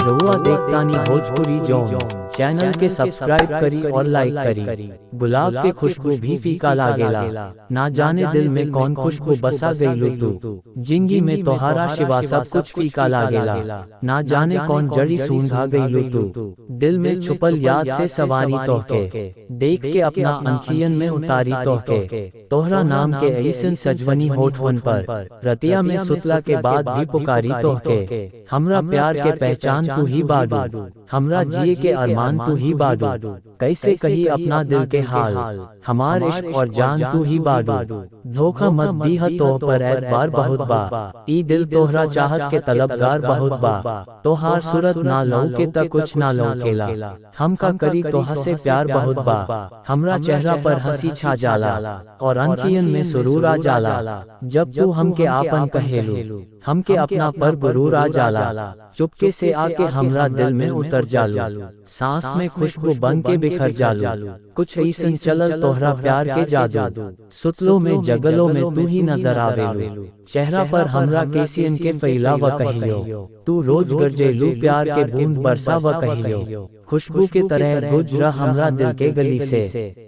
रउआ देखतानी भोजपुरी जोन चैनल के सब्सक्राइब करी और लाइक करी। गुलाब के खुशबू भी फीका लागेला, ना जाने दिल में कौन खुशबू बसा गईलू तू। जिंदगी में तोहारा शिवा सब कुछ फीका लागेला, ना जाने कौन जड़ी सूंघा गईलू तू। दिल में छुपल याद से सवारी तोहके, देख के अपना अंखियन में उतारी तोहके। तोहरा नाम के ऐसन सजवनी होठवन पर, रतिया में सुतला के बाद भी पुकारी तोहके। हमरा प्यार के पहचान तू ही बाडू, हमरा जिए के अरमान तू ही बाडू। कैसे कही अपना दिल के हाल, हमार इश्क और जान तू ही बाडू। धोखा मत दीह तोह पर एतबार बहुत बा, ई दिल तोहरा चाहत के तलबगार बहुत बा। तोहार सूरत ना लौ के त कुछ ना लौकेला, हम का करी तोहा से प्यार बहुत बा। हमरा चेहरा पर हंसी छा जाला और अंखियन में सुरूर आ जाला। जब तू हमके आपन कहेलू, हमके अपना पर गुरूर आ जाला। चुपके से आके हमरा दिल में उतर जालू, सांस में खुशबू बन के बिखर जालू। कुछ ऐसन चलल तोहरा प्यार के जादू, सुतलो में जगलो में तू ही नजर आवेलू। चेहरा पर हमरा केसियन के फैला व कहियो, तू रोज गरजेलू प्यार के बूंद बरसा व कहियो। खुशबू के तरह गुजरा हमरा दिल के गली से,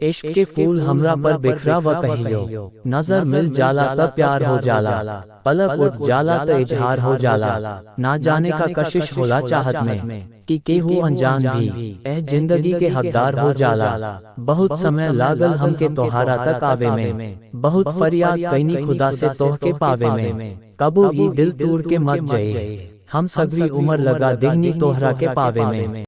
इश्क के फूल हमरा पर बिखरा व कहियो। नजर मिल जाला त प्यार हो जाला, पलक उठ जाला त इजहार हो जाला। ना जाने का कशिश होला चाहत में, कि केहू अनजान भी एह जिंदगी के हकदार हो जाला। बहुत समय लागल हमके तोहारा तक आवे में, बहुत फरियाद कैनी खुदा से तोह के पावे में। कबू ई दिल तूर के मत जाए, हम सगरी उम्र लगा देहनी तोहरा के पावे में।